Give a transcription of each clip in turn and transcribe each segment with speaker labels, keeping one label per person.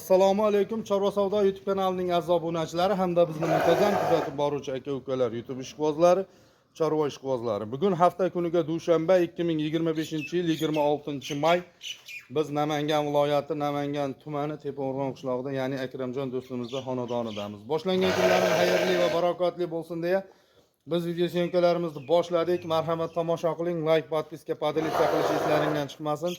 Speaker 1: Assalomu alaykum, Chorva savdo YouTube kanalining aziz obunachilari hamda bizni muntazam kuzatib boruvchi aka-ukalar, YouTube ishqibozlari, chorva ishqibozlari. Bugun hafta kuniga dushanba, 2025-yil 26-may. Biz Namangan viloyati, Namangan tumani, Tepao'rg'on qishlog'ida, ya'ni Akramjon do'stimizning xonadonidamiz. Boshlangan kunlaring xayrli va barakotli bo'lsin deya biz video съёмка larimizni boshladik. Marhamat, tomosha qiling, layk, подписка, поделиться qilish eslaringdan chiqmasin.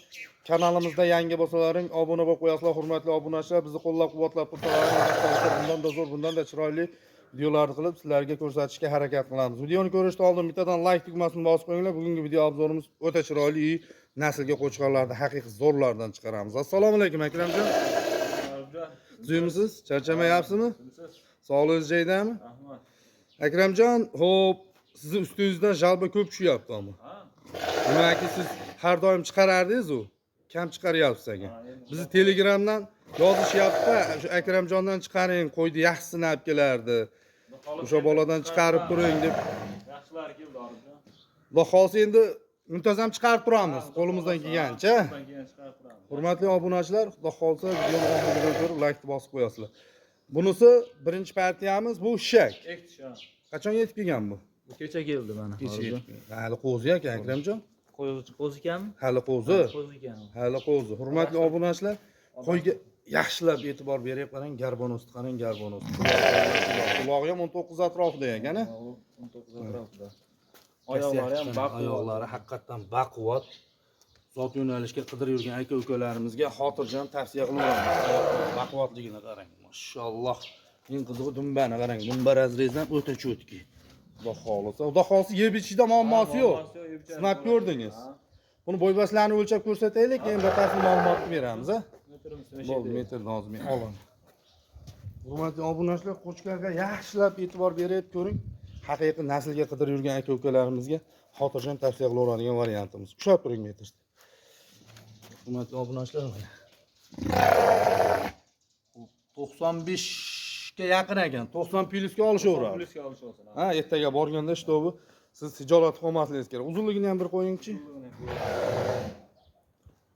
Speaker 1: Kanalimizda yangi bo'lsalaring, obuna bo'lib qo'yasizlar, hurmatli obunachilar, bizni qo'llab-quvvatlab tursalaring, albatta bundan-da zo'r, bundan-da chiroyli videolarni qilib sizlarga ko'rsatishga harakat qilamiz. Videoni ko'rishdan oldin bittadan layk tugmasini bosib qo'yinglar. Bugungi video обзор imiz o'ta chiroyli, naslga qo'chqorlarni haqiqiy zo'rlardan chiqaramiz. Assalomu alaykum, Akramjon. Tuzukmisiz? Charchamayapsizmi? Sog'lig'ingiz joyidami?
Speaker 2: Rahmat.
Speaker 1: Akramjon, xo'p, sizni ustingizdan жалоба ko'p tushyapti ammo.
Speaker 2: Ha?
Speaker 1: Nimaki, siz har doim chiqarardingiz u. Kam chiqaryapsiz ekan.
Speaker 2: Ha, endi
Speaker 1: Bizni Telegramdan yozishyapti, shu Akramjondan chiqaring, qo'ydi yaxshisini olib kelardi. O'sha boladan chiqarib turing deb.
Speaker 2: Yaxshilari keldi, Orifjon.
Speaker 1: Xudo xohlasa, endi muntazam chiqarib turamiz qo'limizdan kelgancha.
Speaker 2: Qo'limizdan kelgan chiqarib turamiz.
Speaker 1: Hurmatli obunachilar, Xudo xohlasa, videoni oxirigacha ko'rib, laykni bosib qo'yasizlar. Bunisi birinchi partiyamiz, bu eshak.
Speaker 2: Ektish, ha.
Speaker 1: Qachon yetib kelgan bu?
Speaker 2: Bu kecha keldi mana.
Speaker 1: Kecha yetib kelgan. Hali qo'zi ekan, Akramjon.
Speaker 2: Qo'zi, qo'zi ekanmi?
Speaker 1: Hali qo'zi.
Speaker 2: Qo'zi ekan.
Speaker 1: Hali qo'zi. Hurmatli obunachilar, qo'yga yaxshilab e'tibor berib qarang, garbonosni qarang, garbonos. Qulog'i ham 19 atrofida ekan, a?
Speaker 2: 19 atrofida. Oyoqlari ham baquvvat.
Speaker 1: Oyoqlari haqiqatdan baquvvat. Zot yo'nalishga qidirib yurgan aka ukalarimizga xotirjam tavsiya qilaveramiz. Oyoqlari baquvvatligini qarang. Mashalloh. Eng qizig'i dumbani qarang. Dumba разрез ham o'ta чёткий. Xudo xohlasa, Xudo xohlasa, yeb ichishda muammosi yo'q.
Speaker 2: Muammosi yo'q, yeb ichadi.
Speaker 1: Sinab ko'rdingiz.
Speaker 2: Ha.
Speaker 1: Buni bo'yboslarni o'lchab ko'rsataylik, keyin batafsil ma'lumotni beramiz, a?
Speaker 2: Metrimiz
Speaker 1: Bo'ldi, metrni hozir men olaman. Hurmatli obunachilar, qo'chqorga yaxshilab e'tibor berib ko'ring. Haqiqiy naslga qidirib yurgan aka ukalarimizga xotirjam tavsiya qilaveradigan variantimiz. Ushlab turing metr. Hurmatli obunachilar, mana. 95 ga yaqin ekan. 90 plyusga olishaveradi.
Speaker 2: Plyusga olishaversin.
Speaker 1: Ha, ertaga borganda чтобы siz hijolat qilmasligingiz kerak. Uzunligini ham bir qo'yingchi.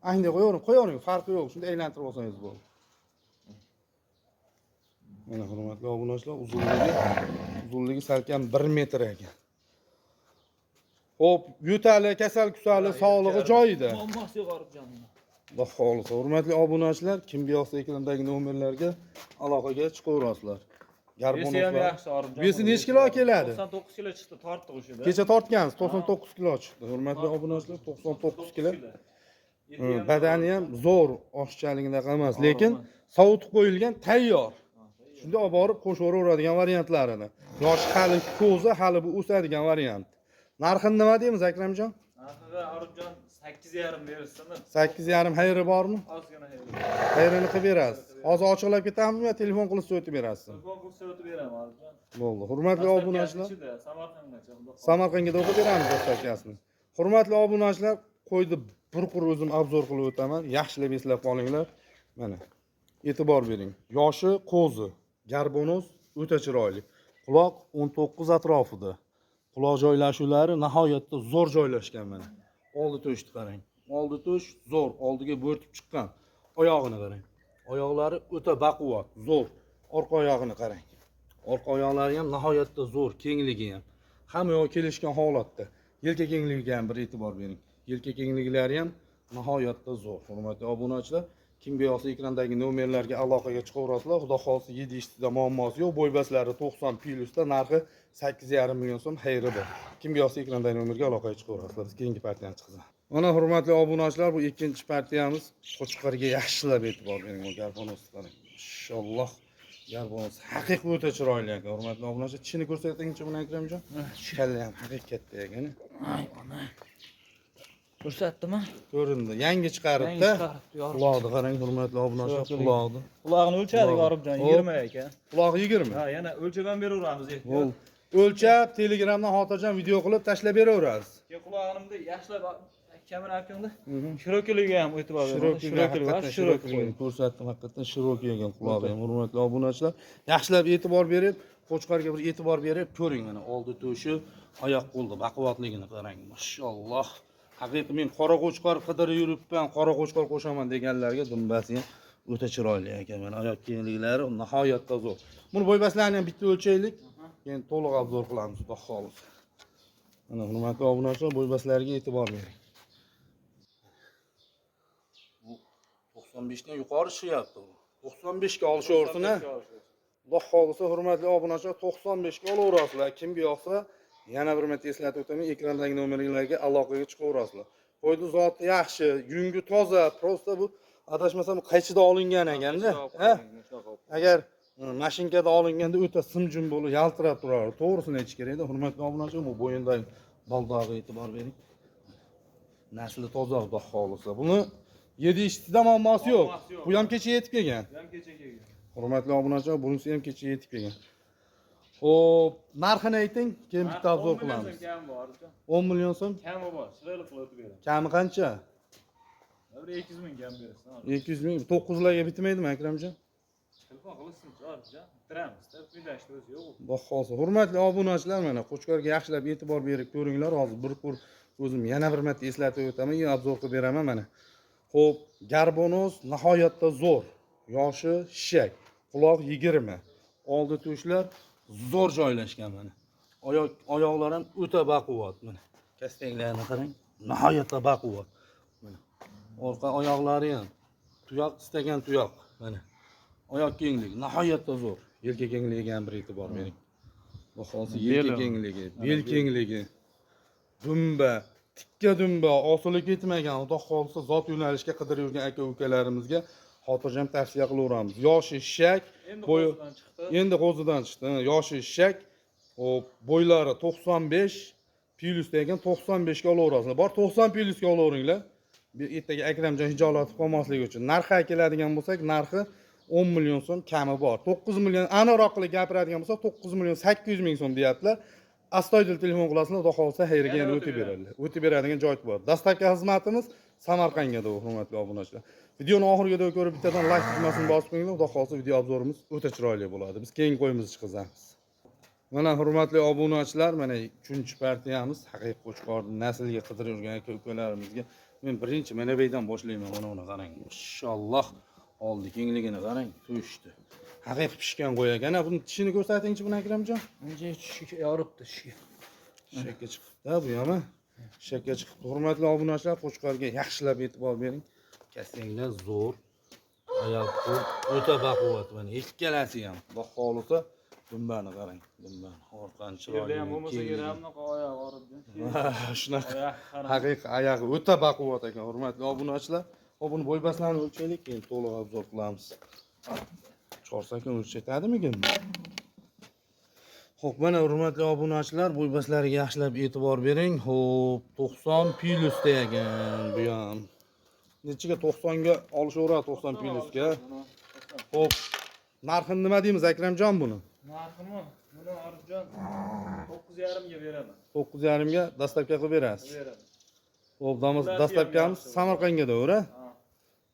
Speaker 1: Ayni qo'yavering, qo'yavering, farqi yo'q. Shunda aylantirib olsangiz bo'ladi. Mana, hurmatli obunachilar, uzunligi salkam 1 metr ekan. Xo'p, yo'tali, kasal kusali, sog'lig'i joyida.
Speaker 2: Muammosi yo'q, Orifjon.
Speaker 1: Xudo xohlasa, hurmatli obunachilar, kimga yoqsa, ekrandagi nomerlarga aloqaga chiqaverasizlar.
Speaker 2: Вес i ham
Speaker 1: Garbonoslar.
Speaker 2: yaxshi, Orifjon.
Speaker 1: Вес i nechi kilo keladi?
Speaker 2: 99 kilo chiqdi, tortdik o'shada.
Speaker 1: Kecha tortgansiz, 99 kilo chiqdi. Hurmatli obunachilar, 99 kilo. Badani ham zo'r, oshiqchaligidaqa emas, lekin sovutib qo'yilgan, tayyor. Shunda olib borib qo'shaveradigan variantlarini. Yoshi hali ko'zi, hali bu o'sadigan variant. Narxini nima deymiz, Akramjon?
Speaker 2: Narxi, Orifjon, 8,5 berilsin.
Speaker 1: 8,5, xayri bormi?
Speaker 2: Ozgina xayri.
Speaker 1: Xayrini qilib berasiz. Hozir ochiqlab ketamizmi yo telefon qilib so'tib berasiz?
Speaker 2: Telefon qilsa o'tib beraman, Orifjon.
Speaker 1: Bo'ldi. Hurmatli obunachilar,
Speaker 2: Ichida, Samarqandgacha, Xudo xohlasa.
Speaker 1: Samarqandga o'qib beramiz доставка sini. Hurmatli obunachilar, qo'yni bir qur o'zim обзор qilib o'taman. Yaxshilab eslab qolinglar. Mana. E'tibor bering. Yoshi qo'zi, garbonoz o'ta chiroyli. Quloq 19 atrofida. Quloq joylashuvlari nihoyatda zo'r joylashgan mana. Oldi to'shni qarang. Oldi to'sh zo'r, oldiga bo'rtib chiqqan. Oyog'ini qarang. Oyoqlari o'ta baquvvat, zo'r. Orqa oyog'ini qarang. Orqa oyoqlari ham nihoyatda zo'r, kengligi ham. Hamma yoq kelishgan holatda. Yelka kengligiga ham bir e'tibor bering. Yelka kengliklari ham nihoyatda zo'r. Hurmatli obunachilar, kimga yoqsa, ekrandagi nomerlarga aloqaga chiqaverasizlar. Xudo xohlasa, yedi ichida muammosi yo'q. Bo'ybaslari 90 plyusda, narxi 8,5 million so'm, xayri bor. Kimga yoqsa, ekrandagi nomerga aloqaga chiqaverasizlar. Biz keyingi partiyani chiqaman. Mana, hurmatli obunachilar, bu ikkinchi partiyamiz. Qo'chqorga yaxshilab e'tibor bering. Bu garbonosni qarang. Inshaalloh, garbonos haqiqiy o'ta chiroyli ekan. Hurmatli obunachilar, tishini ko'rsatingchi buni, Akramjon. Kalla ham haqiqiy katta ekan.
Speaker 2: Ay, ona. Ko'rsatdimi?
Speaker 1: Ko'rindi. Yangi chiqaribdi.
Speaker 2: Yangi chiqaribdi, yorib.
Speaker 1: Quloqni qarang, hurmatli obunachilar, quloqni.
Speaker 2: Qulog'ini o'lchadik, Orifjon,
Speaker 1: Hop.
Speaker 2: 20 ekan.
Speaker 1: Qulog'i 20.
Speaker 2: Ha, yana o'lchab ham beraveramiz ehtiyot.
Speaker 1: Bo'ldi. O'lchab, Telegramdan xotirjam video qilib tashlab beraverasiz.
Speaker 2: Keyin qulog'imda yaxshilab kamera olganda широкий ligiga ham e'tibor beraman.
Speaker 1: Широкий,
Speaker 2: Широкий,
Speaker 1: haqiqatdan
Speaker 2: широкий.
Speaker 1: широкий ligini ko'rsatdim, haqiqatdan широкий ekan qulog'i ham. Hurmatli obunachilar, yaxshilab e'tibor berib, qo'chqorga bir e'tibor berib ko'ring. Mana, oldi to'shi, oyoq qo'lni baquvvatligini qarang. Mashalloh. Haqiqiy men qora qo'chqor qidirib yuribman, qora qo'chqor qo'shaman deganlarga dumbasi ham O'ta chiroyli ekan, mana oyoq kengliklari nihoyatda zo'r. Buni bo'ybaslarini ham bitta o'lchaylik. Keyin to'liq обзор qilamiz, xudo xohlasa. Mana hurmatli obunachilar, bo'ybaslariga e'tibor bering. Bu 95 dan yuqori chiqyapti bu. 95 ga olishaversin, a? Xudo xohlasa, hurmatli obunachilar, 95 ga olaverasizlar. Kimga yoqsa, yana bir marta eslatib o'taman, ekrandagi nomerlarga aloqaga chiqaverasizlar. Qo'yni zoti yaxshi, yungi toza, просто bu adashmasam qaychida olingan ekanda. Ha? Agar mashinkada olinganda o'ta simjim bo'lib yaltirab turardi. To'g'risini aytish kerak-da, hurmatli obunachilar, bu bo'yindagi baldog'iga e'tibor bering. Nasli toza, xudo xohlasa. Buni yedi eshitida muammosi yo'q.
Speaker 2: Muammosi yo'q.
Speaker 1: Bu ham kecha yetib kelgan.
Speaker 2: Bu ham kecha kelgan.
Speaker 1: Hurmatli obunachilar, bunisi ham kecha yetib kelgan. Xo'p, narxini ayting, keyin bitta обзор
Speaker 2: 10 million
Speaker 1: qilamiz.
Speaker 2: so'm kami bor, Arifjon.
Speaker 1: 10 million so'm.
Speaker 2: Kami bor. Chiroyli qilib o'tib beraman.
Speaker 1: Kami qancha?
Speaker 2: Bir 200 ming kam berasiz.
Speaker 1: 200 ming. 9larga bitmaydimi, Akramjon?
Speaker 2: Telefon qilishsin, Arifjon. Bitiramiz. Bitirishni o'zi yo'q.
Speaker 1: Xudo xohlasa. Hurmatli obunachilar, mana qo'chqorga yaxshilab e'tibor berib ko'ringlar. Hozir bir qur o'zim yana bir marta eslatib o'taman, keyin обзор qilib beraman mana. Xo'p, garbonoz nihoyatda zo'r. Yoshi shishak, quloq 20. Oldi to'shlar zo'r joylashgan mana. Oyoqlar ham o'ta baquvvat mana. Kastanglarni qarang, nihoyatda baquvvat. Mana. Orqa oyoqlari ham tuyoq, istagan tuyoq mana. Oyoq kengligi nihoyatda zo'r. Yelka kengligiga ham bir e'tibor bering. Xudo xohlasa yelka kengligi, bel kengligi, dumba, tikka dumba, osilib ketmagan. Xudo xohlasa zot yo'nalishga qidirib yurgan aka ukalarimizga xotirjam tavsiya qilaveramiz. Yoshi shishak,
Speaker 2: Endi
Speaker 1: bo'yi
Speaker 2: qo'zidan chiqdi.
Speaker 1: Endi qo'zidan chiqdi. Yoshi shishak, hop, bo'ylari 95 plyus degan, 95 ga olaverasizlar. Bor 90 plyusga olaveringlar. Bu ertaga Akramjon hijolatib qolmasligi uchun. Narxi keladigan bo'lsak, narxi 10 million so'm kami bor. 9 million aniqroq qilib gapiradigan bo'lsak, 9 million 800 ming so'm deyaptilar. Astoydil telefon qilasizlar, xudo xohlasa xayrga
Speaker 2: Yana
Speaker 1: yana
Speaker 2: o'tib
Speaker 1: o'tib beradilar. O'tib beradigan joy bor. Доставка xizmatimiz Samarqandga, hurmatli obunachilar. Videoni oxirigacha ko'rib, bittadan like tugmasini bosib qo'yinglar. Xudo xohlasa video обзор imiz o'ta chiroyli bo'ladi. Biz keyingi qo'yimizni chiqazamiz. Mana hurmatli obunachilar, mana 3-partiyamiz haqiqiy qo'chqor naslga qidirib yurgan aka ukalarimizga men birinchi mana bu yerdan boshlayman. Mana uni qarang. Inshaalloh oldi kengligini qarang, to'shdi. Haqiqiy pishgan qo'y ekan. Ana buni tishini ko'rsatingchi buni, Akramjon.
Speaker 2: Uncha tishga yoribdi tishga.
Speaker 1: Shakka chiqibdi bu ham. Shakka chiqibdi. Hurmatli obunachilar, qo'chqorga yaxshilab e'tibor bering. Kasanglar zo'r. Oyoq qo'l o'ta baquvvat mana ikkalasi ham. Xudo xohlasa dumbani qarang, dumbani orqani
Speaker 2: Yerda ham
Speaker 1: chiroyli.
Speaker 2: bo'lmasa
Speaker 1: Kengligi.
Speaker 2: kerak, bunaqa oyoq og'ribdi.
Speaker 1: Shunaqa
Speaker 2: Oyoq qarang.
Speaker 1: haqiqiy oyog'i o'ta baquvvat ekan, hurmatli obunachilar. Hop, buni bo'ybaslarini o'lchaylik, keyin to'liq обзор qilamiz. Chorsakin o'lchatadimikin? Xo'p, mana hurmatli obunachilar, bo'ybaslariga yaxshilab e'tibor bering. Xo'p, 90 plyusda ekan bu ham. Nechiga 90 ga olishaveradi, 90 plyusga. Xo'p, narxini nima deymiz, Akramjon buni?
Speaker 2: Narximi? Buni Arifjon 9,5 ga beraman.
Speaker 1: 9,5 ga доставка qilib berasiz.
Speaker 2: Beraman.
Speaker 1: Xo'p,
Speaker 2: Kilasi ham
Speaker 1: доставка miz
Speaker 2: yaxshi.
Speaker 1: Samarqandga to'g'ri?
Speaker 2: Ha.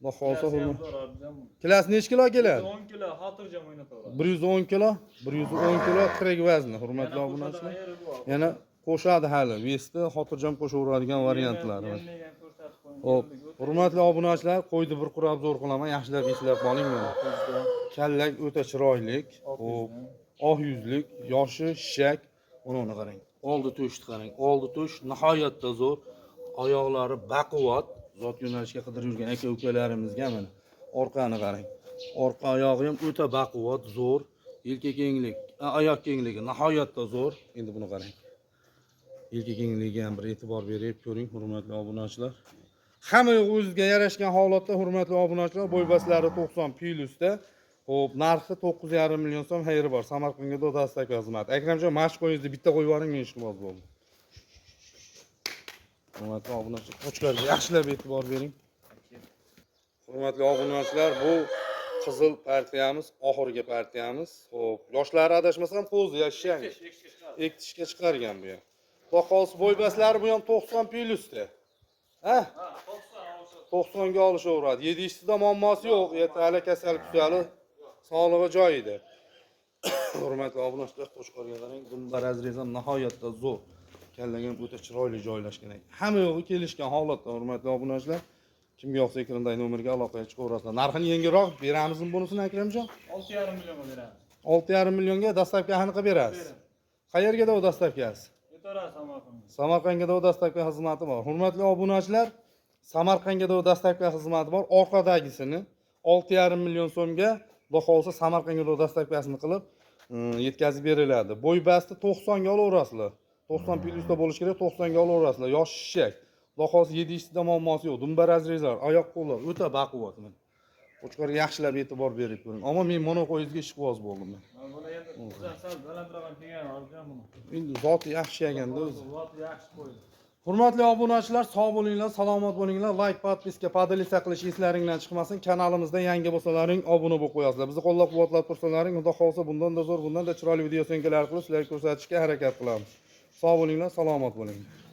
Speaker 1: Xudo xohlasa
Speaker 2: Kilasi ham
Speaker 1: hurmat.
Speaker 2: zo'r Arifjon buni.
Speaker 1: Kilasi necha kilo keladi?
Speaker 2: 110 kilo xotirjam o'ynataveradi.
Speaker 1: 110 kilo, 110 kilo tirik vazni, hurmatli
Speaker 2: Yana
Speaker 1: obunachilar.
Speaker 2: qo'shadigan yeri bor.
Speaker 1: Yana qo'shadi hali, вес ni xotirjam qo'shaveradigan variantlari bor.
Speaker 2: Yemni ham ko'rsatib qo'ying.
Speaker 1: Xo'p,
Speaker 2: Yemlik o'ta
Speaker 1: hurmatli obunachilar, qo'yni bir qur обзор qilaman, yaxshilab eslab qoling mana.
Speaker 2: yuzdan,
Speaker 1: Kallak o'ta chiroylik,
Speaker 2: oq
Speaker 1: xo'p,
Speaker 2: yuzdan.
Speaker 1: oq yuzlik, yoshi shishak. Uni uni qarang. Oldi to'shni qarang. Oldi to'sh nihoyatda zo'r. Oyoqlari baquvvat. Zot yo'nalishga qidirib yurgan aka ukalarimizga mana orqani qarang. Orqa oyog'i ham o'ta baquvvat, zo'r. Yelka kenglik, oyoq kengligi nihoyatda zo'r. Endi buni qarang. Yelka kengligiga ham bir e'tibor berib ko'ring, hurmatli obunachilar. Hamma yo'q o'zizga yarashgan holatda, hurmatli obunachilar, bo'ybaslari 90 plyusda. Xo'p, narxi 9,5 million so'm, xayri bor. Samarqandga доставка xizmati. Akramjon, mashq qo'yingizni bitta qo'yib yuboring, men ishqiboz bo'ldim. Hurmatli obunachilar, qo'chqorga yaxshilab e'tibor bering. Hurmatli obunachilar, bu qizil partiyamiz, oxirgi partiyamiz. Xo'p, yoshlari adashmasam qo'zi, yashang. Ekitishga chiqargan bu ham. Xudo xohlasa bo'ybaslari bu ham 90 plyusda. Ha?
Speaker 2: Ha, 90 olsa.
Speaker 1: 90 ga olishaveradi. Yedishida muammosi yo'q. Erta kasal kusali sog'lig'i joyida. Hurmatli obunachilar, qo'chqorga qarang, dumba разрез ham nihoyatda zo'r. Kallaga ham o'ta chiroyli joylashgan ekan. Hamma yo'g'i kelishgan holatda, hurmatli obunachilar. Kimga yoqsa ekrandagi nomerga aloqaga chiqaverasizlar. Narxini yengilroq beramizmi bunisini, Akramjon?
Speaker 2: 6,5 millionga beramiz.
Speaker 1: 6,5 millionga доставка sini qilib berasiz. Qayerga u доставка si?
Speaker 2: Yetaradi Samarqandga.
Speaker 1: Samarqandga da доставка xizmati bor. Hurmatli obunachilar, Samarqandga da доставка xizmati bor. Orqadagisini 6,5 million so'mga, xudo xohlasa, Samarqandga da доставка sini qilib yetkazib beriladi. Bo'y basti 90 ga olaverasizlar. 90 плюс da bo'lishi kerak, 90 ga olaverasizlar. Yosh eshak. Xudo xohlasa, yedishda muammosi yo'q. Dumba разрез lar, oyoq qo'llar o'ta baquvvat mana. Qo'chqorga yaxshilab e'tibor berib ko'ring. Ammo men mono qo'yingizga ishqiboz bo'ldim.
Speaker 2: Mana buni endi bizdan sal balandroq ham kelgan hozir buni.
Speaker 1: Endi zoti yaxshi ekanda o'zi.
Speaker 2: Zoti yaxshi qo'ydi.
Speaker 1: Hurmatli obunachilar, sog' bo'linglar, salomat bo'linglar. Layk, подписка, поделиться qilish eslaringdan chiqmasin. Kanalimizda yangi bo'lsalaring, obuna bo'lib qo'yasizlar. Bizni qo'llab-quvvatlab tursalaring, xudo xohlasa, bundan-da zo'r, bundan-da chiroyli video съёмка lar qilib sizlarga ko'rsatishga harakat qilamiz. Sog' bo'linglar, salomat bo'linglar.